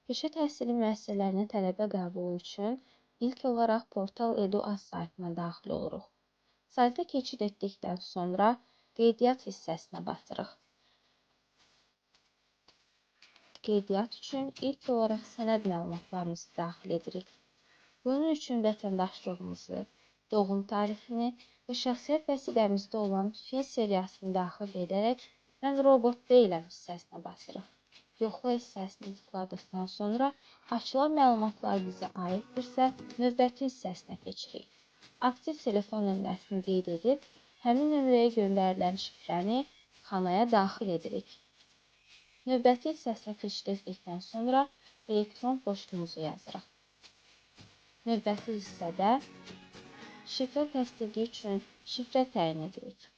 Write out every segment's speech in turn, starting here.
Peşə təhsili müəssisələrinə tələbə qəbulu üçün ilk olaraq Portal.edu.az saytına daxil oluruq. Sayta keçid etdikdən sonra qeydiyyat hissəsinə basırıq. Qeydiyyat üçün ilk olaraq sənəd məlumatlarımızı daxil edirik. Bunun üçün vətəndaşlığımızı, doğum tarixini və şəxsiyyət vəsiqəmizdə olan FIN seriyasını daxil edərək "Mən robot deyiləm" hissəsinə basırıq. Yoxla hissəsini tıkladıqdan sonra açılan məlumatlar bizə aiddirsə, növbəti hissəsinə keçirik. Aktiv telefon nömrəsini qeyd edib, həmin nömrəyə göndərilən şifrəni xanaya daxil edirik. Növbəti hissəsinə keçid etdikdən sonra elektron poçtumuzu yazırıq. Növbəti hissədə şifrə təsdiqi üçün şifrə təyin edirik.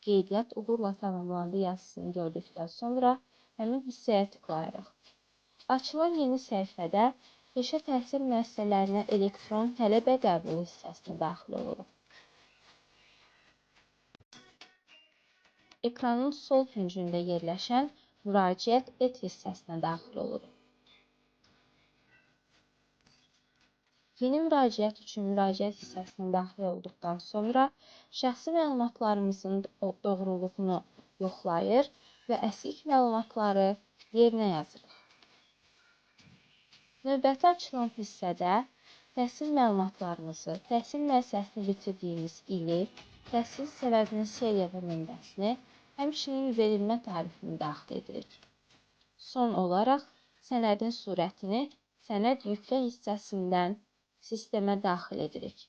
Qeydiyyat uğurla tamamlandı yazısını gördükdən sonra həmin hissəyə tıklayırıq. Açılan yeni səhifədə peşə təhsil müəssisələrinə elektron tələbə qəbulu hissəsinə daxil oluruq. Ekranın sol küncündə yerləşən Müraciət et hissəsinə daxil oluruq. Yeni müraciət üçün müraciət hissəsinə daxil olduqdan sonra şəxsi məlumatlarımızın doğruluğunu yoxlayır və əksik məlumatları yerinə yazırıq. Növbəti açılan hissədə təhsil məlumatlarımızı, təhsil müəssisəsini bitirdiyimiz ili, təhsil sənədinin seriya və nömrəsini, həmçinin verilmə tarixini daxil edirik. Son olaraq sənədin surətini sənəd yüklə hissəsindən sistemə daxil edirik.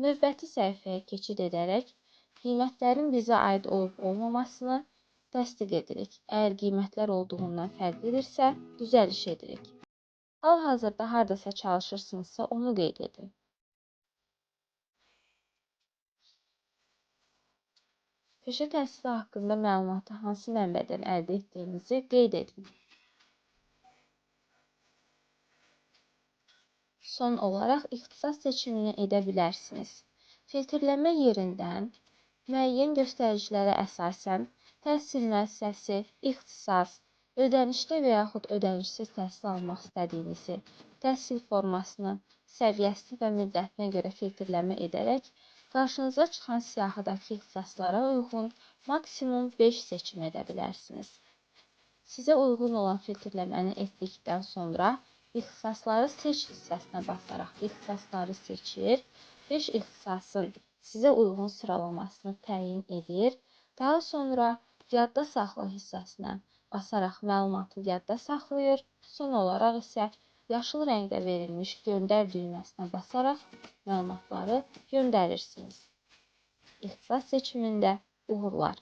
Növbəti səhifəyə keçid edərək qiymətlərin bizə aid olub-olmamasını təsdiq edirik. Əgər qiymətlər olduğundan fərqlidirsə, düzəliş edirik. Hal-hazırda hardasa çalışırsınızsa, onu qeyd edin. Peşə təhsili haqqında məlumatı hansı mənbədən əldə etdiyinizi qeyd edin. Son olaraq ixtisas seçimini edə bilərsiniz. Filtrləmə yerindən müəyyən göstəricilərə əsasən təhsil müəssisəsi, ixtisas, ödənişli və yaxud ödənişsiz təhsil almaq istədiyinizi, təhsil formasını, səviyyəsini və müddətinə görə filtrləmə edərək qarşınıza çıxan siyahıdakı ixtisaslara uyğun maksimum 5 seçim edə bilərsiniz. Sizə uyğun olan filtrləməni etdikdən sonra İxtisasları seç hissəsinə basaraq ixtisasları seçir, 5 ixtisasın sizə uyğun sıralamasını təyin edir. Daha sonra yadda saxla hissəsinə basaraq məlumatı yadda saxlayır. Son olaraq isə yaşıl rəngdə verilmiş göndər düyməsinə basaraq məlumatları göndərirsiniz. İxtisas seçimində uğurlar!